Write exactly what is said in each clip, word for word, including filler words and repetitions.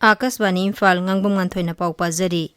ꯑꯥꯀꯥꯁꯕꯥꯅꯤ ꯏꯝꯐꯥꯜ, ꯉꯥꯡꯕꯝ ꯉꯥꯟꯊꯣꯏꯅ ꯄꯥꯎ ꯄꯥꯖꯔꯤ꯫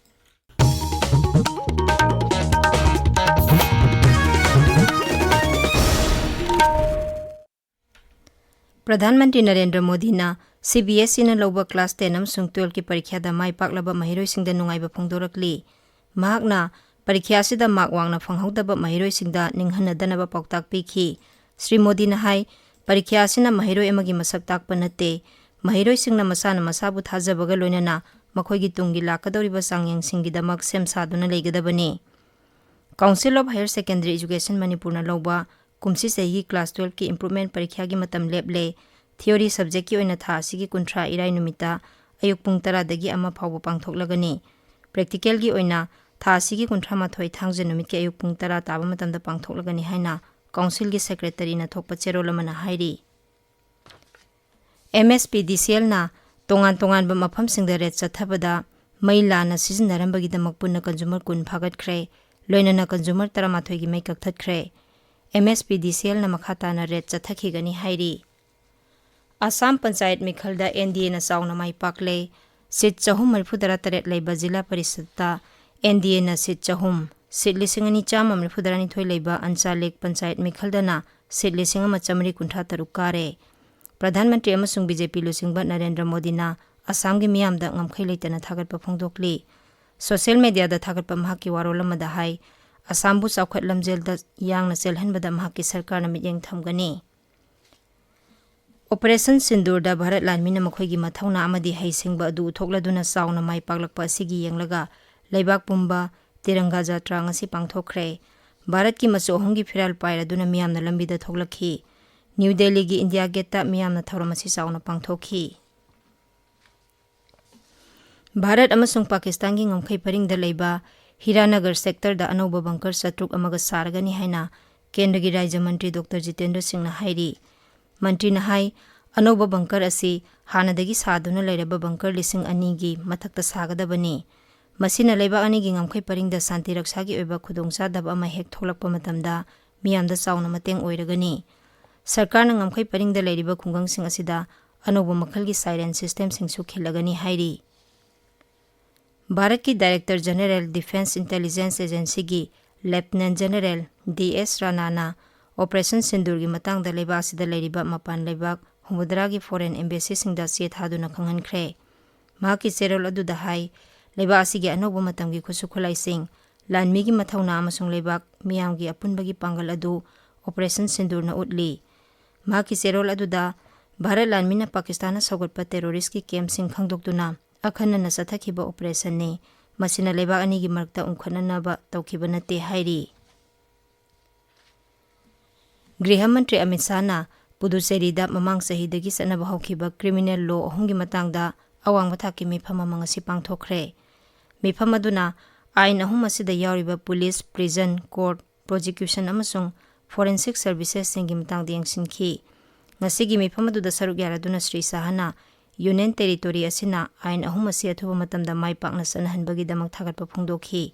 ꯄ꯭ꯔꯙꯥꯟ ꯃꯟꯇ꯭ꯔꯤ ꯅꯔꯦꯟꯗ꯭ꯔ ꯃꯣꯗꯤꯅ C B ꯑꯦꯁ ꯏꯅ ꯂꯧꯕ ꯀ꯭ꯂꯥꯁ ꯇꯦꯟ ꯑꯃꯁꯨꯡ ꯇꯨꯌꯦꯜꯐꯀꯤ ꯄꯔꯤꯈ꯭ꯌꯥꯗ ꯃꯥꯏ ꯄꯥꯛꯂꯕ ꯃꯍꯩꯔꯣꯏꯁꯤꯡꯗ ꯅꯨꯡꯉꯥꯏꯕ ꯐꯣꯡꯗꯣꯔꯛꯂꯤ꯫ ꯃꯍꯥꯛꯅ ꯄꯔꯤꯈ꯭ꯌꯥ ꯑꯁꯤꯗ ꯃꯥꯔꯛ ꯋꯥꯡꯅ ꯐꯪꯍꯧꯗꯕ ꯃꯍꯩꯔꯣꯏꯁꯤꯡꯗ ꯅꯤꯡꯍꯟꯅꯗꯅꯕ ꯄꯥꯎꯇꯥꯛ ꯄꯤꯈꯤ꯫ ꯁ꯭ꯔꯤ ꯃꯣꯗꯤꯅ ꯍꯥꯏ, ꯄꯔꯤꯈ꯭ꯌꯥ ꯑꯁꯤꯅ ꯃꯍꯩꯔꯣꯏ ꯑꯃꯒꯤ ꯃꯁꯛ ꯇꯥꯛꯄ ꯅꯠꯇꯦ꯫ ꯃꯍꯩꯔꯣꯏꯁꯤꯡꯅ ꯃꯁꯥꯅ ꯃꯁꯥꯕꯨ ꯊꯥꯖꯕꯒ ꯂꯣꯏꯅꯅ ꯃꯈꯣꯏꯒꯤ ꯇꯨꯡꯒꯤ ꯂꯥꯛꯀꯗꯧꯔꯤꯕ ꯆꯥꯡꯌꯦꯡꯁꯤꯡꯒꯤꯗꯃꯛ ꯁꯦꯝ ꯁꯥꯗꯨꯅ ꯂꯩꯒꯗꯕꯅꯤ꯫ Council of Higher Secondary Education ꯃꯅꯤꯄꯨꯔꯅ ꯂꯧꯕ ꯀꯨꯝꯁꯤ ꯆꯍꯤꯒꯤ ꯀ꯭ꯂꯥꯁ ꯇꯨꯌꯦꯜꯐꯀꯤ ꯏꯝꯄ꯭ꯔꯨꯚꯃꯦꯟꯠ ꯄꯔꯤꯈ꯭ꯌꯥꯒꯤ ꯃꯇꯝ ꯂꯦꯞꯂꯦ꯫ ꯊꯤꯑꯣꯔꯤ ꯁꯕꯖꯦꯛꯀꯤ ꯑꯣꯏꯅ ꯊꯥ ꯑꯁꯤꯒꯤ ꯀꯨꯟꯊ꯭ꯔꯥ ꯏꯔꯥꯏ ꯅꯨꯃꯤꯠꯇ ꯑꯌꯨꯛ ꯄꯨꯡ ꯇꯔꯥꯗꯒꯤ ꯑꯃ ꯐꯥꯎꯕ ꯄꯥꯡꯊꯣꯛꯂꯒꯅꯤ꯫ ꯄ꯭ꯔꯦꯛꯇꯤꯀꯦꯜꯒꯤ ꯑꯣꯏꯅ ꯊꯥ ꯑꯁꯤꯒꯤ ꯀꯨꯟꯊ꯭ꯔꯥ ꯃꯥꯊꯣꯏ ꯊꯥꯡꯖ ꯅꯨꯃꯤꯠꯀꯤ ꯑꯌꯨꯛ ꯄꯨꯡ ꯇꯔꯥ ꯇꯥꯕ ꯃꯇꯝꯗ ꯄꯥꯡꯊꯣꯛꯂꯒꯅꯤ ꯍꯥꯏꯅ ꯀꯥꯎꯟꯁꯤꯜꯒꯤ ꯁꯦꯀ꯭ꯔꯦꯇꯔꯤꯅ ꯊꯣꯛꯄ ꯆꯦꯔꯣꯜ ꯑꯃꯅ ꯍꯥꯏꯔꯤ꯫ ꯑꯦꯝ ꯑꯦꯁ ꯄꯤ ꯗꯤ ꯁꯤ ꯑꯦꯜꯅ ꯇꯣꯉꯥꯟ ꯇꯣꯉꯥꯟꯕ ꯃꯐꯝꯁꯤꯡꯗ ꯔꯦꯠ ꯆꯠꯊꯕꯗ ꯃꯩ ꯂꯥꯟꯅ ꯁꯤꯖꯤꯟꯅꯔꯝꯕꯒꯤꯗꯃꯛ ꯄꯨꯟꯅ ꯀꯟꯖꯨꯃꯔ ꯀꯨꯟ ꯐꯥꯒꯠꯈ꯭ꯔꯦ꯫ ꯂꯣꯏꯅꯅ ꯀꯟꯖꯨꯃꯔ ꯇꯔꯥꯃꯥꯊꯣꯏꯒꯤ ꯃꯩ ꯀꯛꯊꯠꯈ꯭ꯔꯦ꯫ ꯑꯦꯝ ꯑꯦꯁ ꯄꯤ ꯗꯤ ꯁꯤ ꯑꯦꯜꯅ ꯃꯈꯥ ꯇꯥꯅ ꯔꯦꯠ ꯆꯠꯊꯈꯤꯒꯅꯤ ꯍꯥꯏꯔꯤ꯫ ꯑꯁꯥꯝ ꯄꯟꯆꯥꯌꯠ ꯃꯤꯈꯜꯗ ꯑꯦꯟ ꯗꯤ ꯑꯦꯅ ꯆꯥꯎꯅ ꯃꯥꯏ ꯄꯥꯛꯂꯦ꯫ ꯁꯤꯠ ꯆꯍꯨꯝ ꯃꯔꯤꯐꯨ ꯇꯔꯥ ꯇꯔꯦꯠ ꯂꯩꯕ ꯖꯤꯂꯥ ꯄꯔꯤꯁꯠꯇ ꯑꯦꯟ ꯗꯤ ꯑꯦꯅ ꯁꯤꯠ ꯆꯍꯨꯝ, ꯁꯤꯠ ꯂꯤꯁꯤꯡ ꯑꯅꯤ ꯆꯥꯝꯃ ꯃꯔꯤꯐꯨ ꯇꯔꯥꯅꯤꯊꯣꯏ ꯂꯩꯕ ꯑꯟꯆꯥꯂꯦꯛ ꯄꯟꯆꯥꯌꯠ ꯃꯤꯈꯜꯗꯅ ꯁꯤꯠ ꯂꯤꯁꯤꯡ ꯑꯃ ꯆꯥꯃꯔꯤ ꯀꯨꯟꯊ꯭ꯔꯥ ꯇꯔꯨꯛ ꯀꯥꯔꯦ꯫ ꯄ꯭ꯔꯙꯥꯟ ꯃꯟꯇ꯭ꯔꯤ ꯑꯃꯁꯨꯡ ꯕꯤ ꯖꯦ ꯄꯤ ꯂꯨꯆꯤꯡꯕ ꯅꯔꯦꯟꯗ꯭ꯔ ꯃꯣꯗꯤꯅ ꯑꯁꯥꯝꯒꯤ ꯃꯤꯌꯥꯝꯗ ꯉꯝꯈꯩ ꯂꯩꯇꯅ ꯊꯥꯒꯠꯄ ꯐꯣꯡꯗꯣꯛꯂꯤ꯫ ꯁꯣꯁꯤꯌꯦꯜ ꯃꯤꯗꯤꯌꯥꯗ ꯊꯥꯒꯠꯄ ꯃꯍꯥꯛꯀꯤ ꯋꯥꯔꯣꯜ ꯑꯃꯗ ꯍꯥꯏ, ꯑꯁꯥꯝꯕꯨ ꯆꯥꯎꯈꯠ ꯂꯝꯖꯦꯜꯗ ꯌꯥꯡꯅ ꯆꯦꯜꯍꯟꯕꯗ ꯃꯍꯥꯛꯀꯤ ꯁꯔꯀꯥꯔꯅ ꯃꯤꯠꯌꯦꯡ ꯊꯝꯒꯅꯤ꯫ ꯑꯣꯄꯔꯦꯁꯟ ꯁꯤꯟꯗꯨꯔꯗ ꯚꯥꯔꯠ ꯂꯥꯟꯃꯤꯅ ꯃꯈꯣꯏꯒꯤ ꯃꯊꯧꯅꯥ ꯑꯃꯗꯤ ꯍꯩꯁꯤꯡꯕ ꯑꯗꯨ ꯎꯠꯊꯣꯛꯂꯗꯨꯅ ꯆꯥꯎꯅ ꯃꯥꯏ ꯄꯥꯛꯂꯛꯄ ꯑꯁꯤꯒꯤ ꯌꯦꯡꯂꯒ ꯂꯩꯕꯥꯛ ꯄꯨꯝꯕ ꯇꯤꯔꯪꯒꯥ ꯖꯥꯇ꯭ꯔꯥ ꯉꯁꯤ ꯄꯥꯡꯊꯣꯛꯈ꯭ꯔꯦ꯫ ꯚꯥꯔꯠꯀꯤ ꯃꯆꯨ ꯑꯍꯨꯝꯒꯤ ꯐꯤꯔꯥꯜ ꯄꯥꯏꯔꯗꯨꯅ ꯃꯤꯌꯥꯝꯅ ꯂꯝꯕꯤꯗ ꯊꯣꯛꯂꯛꯈꯤ꯫ ꯅ꯭ꯌꯨ ꯗꯦꯜꯂꯤꯒꯤ ꯏꯟꯗꯤꯌꯥ ꯒꯦꯠꯇ ꯃꯤꯌꯥꯝꯅ ꯊꯧꯔꯝ ꯑꯁꯤ ꯆꯥꯎꯅ ꯄꯥꯡꯊꯣꯛꯈꯤ꯫ ꯚꯥꯔꯠ ꯑꯃꯁꯨꯡ ꯄꯥꯀꯤꯁꯇꯥꯟꯒꯤ ꯉꯝꯈꯩ ꯄꯔꯤꯡꯗ ꯂꯩꯕ ꯍꯤꯔꯥꯅꯒꯔ ꯁꯦꯛꯇꯔꯗ ꯑꯅꯧꯕ ꯕꯪꯀꯔ ꯆꯥꯇ꯭ꯔꯨꯛ ꯑꯃꯒ ꯁꯥꯔꯒꯅꯤ ꯍꯥꯏꯅ ꯀꯦꯟꯗ꯭ꯔꯒꯤ ꯔꯥꯖ꯭ꯌ ꯃꯟꯇ꯭ꯔꯤ ꯗꯣꯛꯇꯔ ꯖꯤꯇꯦꯟꯗ꯭ꯔ ꯁꯤꯡꯅ ꯍꯥꯏꯔꯤ꯫ ꯃꯟꯇ꯭ꯔꯤꯅ ꯍꯥꯏ, ꯑꯅꯧꯕ ꯕꯪꯀꯔ ꯑꯁꯤ ꯍꯥꯟꯅꯗꯒꯤ ꯁꯥꯗꯨꯅ ꯂꯩꯔꯕ ꯕꯪꯀꯔ ꯂꯤꯁꯤꯡ ꯑꯅꯤꯒꯤ ꯃꯊꯛꯇ ꯁꯥꯒꯗꯕꯅꯤ꯫ ꯃꯁꯤꯅ ꯂꯩꯕꯥꯛ ꯑꯅꯤꯒꯤ ꯉꯝꯈꯩ ꯄꯔꯤꯡꯗ ꯁꯥꯟꯇꯤ ꯔꯛꯁꯥꯒꯤ ꯑꯣꯏꯕ ꯈꯨꯗꯣꯡꯆꯥꯗꯕ ꯑꯃ ꯍꯦꯛ ꯊꯣꯛꯂꯛꯄ ꯃꯇꯝꯗ ꯃꯤꯌꯥꯝꯗ ꯆꯥꯎꯅ ꯃꯇꯦꯡ ꯑꯣꯏꯔꯒꯅꯤ꯫ ꯁꯔꯀꯥꯔꯅ ꯉꯝꯈꯩ ꯄꯔꯤꯡꯗ ꯂꯩꯔꯤꯕ ꯈꯨꯡꯒꯪꯁꯤꯡ ꯑꯁꯤꯗ ꯑꯅꯧꯕ ꯃꯈꯜꯒꯤ siren systemꯁꯤꯡꯁꯨ ꯈꯤꯜꯂꯒꯅꯤ ꯍꯥꯏꯔꯤ꯫ ꯚꯥꯔꯠꯀꯤ Director General Defence Intelligence Agencyꯒꯤ Lieutenant General D S ꯔꯥꯅꯥꯅ Operation ꯁꯤꯟꯗꯨꯔꯒꯤ ꯃꯇꯥꯡꯗ ꯂꯩꯕꯥꯛ ꯑꯁꯤꯗ ꯂꯩꯔꯤꯕ ꯃꯄꯥꯟ ꯂꯩꯕꯥꯛ ꯍꯨꯝꯐꯨꯇꯔꯥꯒꯤ foreign embassyꯁꯤꯡꯗ ꯆꯦ ꯊꯥꯗꯨꯅ ꯈꯪꯍꯟꯈ꯭ꯔꯦ꯫ ꯃꯍꯥꯛꯀꯤ ꯆꯦꯔꯣꯜ ꯑꯗꯨꯗ ꯍꯥꯏ, ꯂꯩꯕꯥꯛ ꯑꯁꯤꯒꯤ ꯑꯅꯧꯕ ꯃꯇꯝꯒꯤ ꯈꯨꯠꯁꯨ ꯈꯨꯠꯂꯥꯏꯁꯤꯡ, ꯂꯥꯟꯃꯤꯒꯤ ꯃꯊꯧꯅꯥ ꯑꯃꯁꯨꯡ ꯂꯩꯕꯥꯛ ꯃꯤꯌꯥꯝꯒꯤ ꯑꯄꯨꯟꯕꯒꯤ ꯄꯥꯡꯒꯜ ꯑꯗꯨ Operation ꯁꯤꯟꯗꯨꯔꯅ ꯎꯠꯂꯤ꯫ ꯃꯍꯥꯛꯀꯤ ꯆꯦꯔꯣꯜ ꯑꯗꯨꯗ ꯚꯥꯔꯠ ꯂꯥꯟꯃꯤꯅ ꯄꯥꯀꯤꯁꯇꯥꯟꯅ ꯁꯧꯒꯠꯄ terroristꯀꯤ campꯁꯤꯡ ꯈꯪꯗꯣꯛꯇꯨꯅ ꯑꯈꯟꯅꯅ ꯆꯠꯊꯈꯤꯕ operationꯅꯤ꯫ ꯃꯁꯤꯅ ꯂꯩꯕꯥꯛ ꯑꯅꯤꯒꯤ ꯃꯔꯛꯇ ꯎꯪꯈꯠꯅꯅꯕ ꯇꯧꯈꯤꯕ ꯅꯠꯇꯦ ꯍꯥꯏꯔꯤ꯫ ꯒ꯭ꯔꯤꯍ ꯃꯟꯇ꯭ꯔꯤ ꯑꯃꯤꯠ ꯁꯥꯍꯅ ꯄꯨꯗꯨꯆꯦꯔꯤꯗ ꯃꯃꯥꯡ ꯆꯍꯤꯗꯒꯤ ꯆꯠꯅꯕ ꯍꯧꯈꯤꯕ criminal law ꯑꯍꯨꯝꯒꯤ ꯃꯇꯥꯡꯗ ꯑꯋꯥꯡꯕ ꯊꯥꯛꯀꯤ ꯃꯤꯐꯝ ꯑꯃ ꯉꯁꯤ ꯄꯥꯡꯊꯣꯛꯈ꯭ꯔꯦ꯫ ꯃꯤꯐꯝ ꯑꯗꯨꯅ ꯑꯥꯏꯟ ꯑꯍꯨꯝ ꯑꯁꯤꯗ ꯌꯥꯎꯔꯤꯕ police, prison, court, prosecution ꯑꯃꯁꯨꯡ forensic servicesꯁꯤꯡꯒꯤ ꯃꯇꯥꯡꯗ ꯌꯦꯡꯁꯤꯟꯈꯤ꯫ ꯉꯁꯤꯒꯤ ꯃꯤꯐꯝ ꯑꯗꯨꯗ ꯁꯔꯨꯛ ꯌꯥꯔꯗꯨꯅ ꯁ꯭ꯔꯤ ꯁꯥꯍꯅ Union Territory ꯑꯁꯤꯅ ꯑꯥꯏꯟ ꯑꯍꯨꯝ ꯑꯁꯤ ꯑꯊꯨꯕ ꯃꯇꯝꯗ ꯃꯥꯏ ꯄꯥꯛꯅ ꯆꯠꯅꯍꯟꯕꯒꯤꯗꯃꯛ ꯊꯥꯒꯠꯄ ꯐꯣꯡꯗꯣꯛꯈꯤ꯫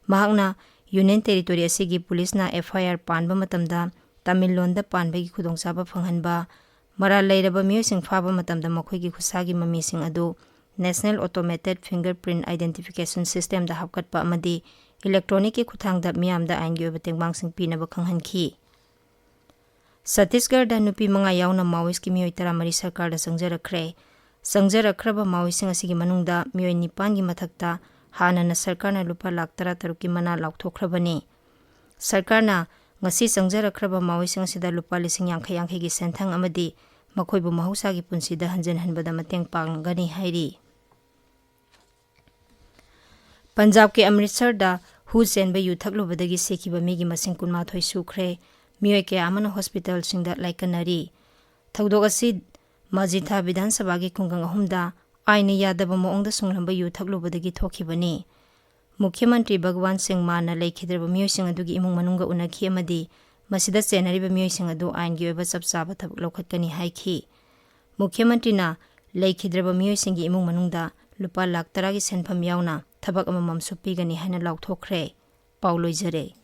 ꯃꯍꯥꯛꯅ Union Territory ꯑꯁꯤꯒꯤ policeꯅ F I R ꯄꯥꯟꯕ ꯃꯇꯝꯗ ꯇꯥꯃꯤꯜ ꯂꯣꯟꯗ ꯄꯥꯟꯕꯒꯤ ꯈꯨꯗꯣꯡꯆꯥꯕ ꯐꯪꯍꯟꯕ, ꯃꯔꯥꯜ ꯂꯩꯔꯕ ꯃꯤꯑꯣꯏꯁꯤꯡ ꯐꯥꯕ ꯃꯇꯝꯗ ꯃꯈꯣꯏꯒꯤ ꯈꯨꯠꯁꯥꯒꯤ ꯃꯃꯤꯁꯤꯡ ꯑꯗꯨ National Automated Fingerprint Identification Systemꯗ ꯍꯥꯞꯀꯠꯄ ꯑꯃꯗꯤ electronicꯀꯤ ꯈꯨꯠꯊꯥꯡꯗ ꯃꯤꯌꯥꯝꯗ ꯑꯥꯏꯟꯒꯤ ꯑꯣꯏꯕ ꯇꯦꯡꯕꯥꯡꯁꯤꯡ ꯄꯤꯅꯕ ꯈꯪꯍꯟꯈꯤ꯫ ꯁꯠꯇꯤꯁꯒꯔꯗ ꯅꯨꯄꯤ ꯃꯉꯥ ꯌꯥꯎꯅ Maoistꯀꯤ ꯃꯤꯑꯣꯏ ꯇꯔꯥꯃꯔꯤ ꯁꯔꯀꯥꯔꯗ ꯆꯪꯖꯔꯛꯈ꯭ꯔꯦ꯫ ꯆꯪꯖꯔꯛꯈ꯭ꯔꯕ Maoistꯁꯤꯡ ꯑꯁꯤꯒꯤ ꯃꯅꯨꯡꯗ ꯃꯤꯑꯣꯏ ꯅꯤꯄꯥꯟꯒꯤ ꯃꯊꯛꯇ ꯍꯥꯟꯅꯅ ꯁꯔꯀꯥꯔꯅ ꯂꯨꯄꯥ ꯂꯥꯈ ꯇꯔꯥꯇꯔꯨꯛꯀꯤ ꯃꯅꯥ ꯂꯥꯎꯊꯣꯛꯈ꯭ꯔꯕꯅꯤ꯫ ꯁꯔꯀꯥꯔꯅ ꯉꯁꯤ ꯆꯪꯖꯔꯛꯈ꯭ꯔꯕ Maoistꯁꯤꯡ ꯑꯁꯤꯗ ꯂꯨꯄꯥ ꯂꯤꯁꯤꯡ ꯌꯥꯡꯈꯩ ꯌꯥꯡꯈꯩꯒꯤ ꯁꯦꯟꯊꯪ ꯑꯃꯗꯤ ꯃꯈꯣꯏꯕꯨ ꯃꯍꯧꯁꯥꯒꯤ ꯄꯨꯟꯁꯤꯗ ꯍꯟꯖꯤꯟꯍꯟꯕꯗ ꯃꯇꯦꯡ ꯄꯥꯡꯒꯅꯤ ꯍꯥꯏꯔꯤ꯫ ꯄꯟꯖꯥꯕꯀꯤ ꯑꯃ꯭ꯔꯤꯠꯁꯔꯗ ꯍꯨ ꯆꯦꯟꯕ ꯌꯨ ꯊꯛꯂꯨꯕꯗꯒꯤ ꯁꯤꯈꯤꯕ ꯃꯤꯒꯤ ꯃꯁꯤꯡ ꯀꯨꯟꯃꯥꯊꯣꯏ ꯁꯨꯈ꯭ꯔꯦ꯫ ꯃꯤꯑꯣꯏ ꯀꯌꯥ ꯑꯃꯅ hospitalꯁꯤꯡꯗ ꯂꯥꯏꯀꯠꯅꯔꯤ꯫ ꯊꯧꯗꯣꯛ ꯑꯁꯤ ꯃꯥꯖꯤꯊꯥ ꯕꯤꯙꯥꯟ ꯁꯚꯥꯒꯤ ꯈꯨꯡꯒꯪ ꯑꯍꯨꯝꯗ ꯑꯥꯏꯟꯅ ꯌꯥꯗꯕ ꯃꯑꯣꯡꯗ ꯁꯨꯡꯂꯝꯕ ꯌꯨ ꯊꯛꯂꯨꯕꯗꯒꯤ ꯊꯣꯛꯈꯤꯕꯅꯤ꯫ ꯃꯨꯈ꯭ꯌ ꯃꯟꯇ꯭ꯔꯤ ꯚꯒꯋꯥꯟ ꯁꯤꯡ ꯃꯥꯟꯅ ꯂꯩꯈꯤꯗ꯭ꯔꯕ ꯃꯤꯑꯣꯏꯁꯤꯡ ꯑꯗꯨꯒꯤ ꯏꯃꯨꯡ ꯃꯅꯨꯡꯒ ꯎꯅꯈꯤ ꯑꯃꯗꯤ ꯃꯁꯤꯗ ꯆꯦꯟꯅꯔꯤꯕ ꯃꯤꯑꯣꯏꯁꯤꯡ ꯑꯗꯨ ꯑꯥꯏꯟꯒꯤ ꯑꯣꯏꯕ ꯆꯞ ꯆꯥꯕ ꯊꯕꯛ ꯂꯧꯈꯠꯀꯅꯤ ꯍꯥꯏꯈꯤ꯫ ꯃꯨꯈ꯭ꯌ ꯃꯟꯇ꯭ꯔꯤꯅ ꯂꯩꯈꯤꯗ꯭ꯔꯕ ꯃꯤꯑꯣꯏꯁꯤꯡꯒꯤ ꯏꯃꯨꯡ ꯃꯅꯨꯡꯗ ꯂꯨꯄꯥ ꯂꯥꯈ ꯇꯔꯥꯒꯤ ꯁꯦꯟꯐꯝ ꯌꯥꯎꯅ ꯊꯕꯛ ꯑꯃꯃꯝꯁꯨ ꯄꯤꯒꯅꯤ ꯍꯥꯏꯅ ꯂꯥꯎꯊꯣꯛꯈ꯭ꯔꯦ꯫ ꯄꯥꯎ ꯂꯣꯏꯖꯔꯦ꯫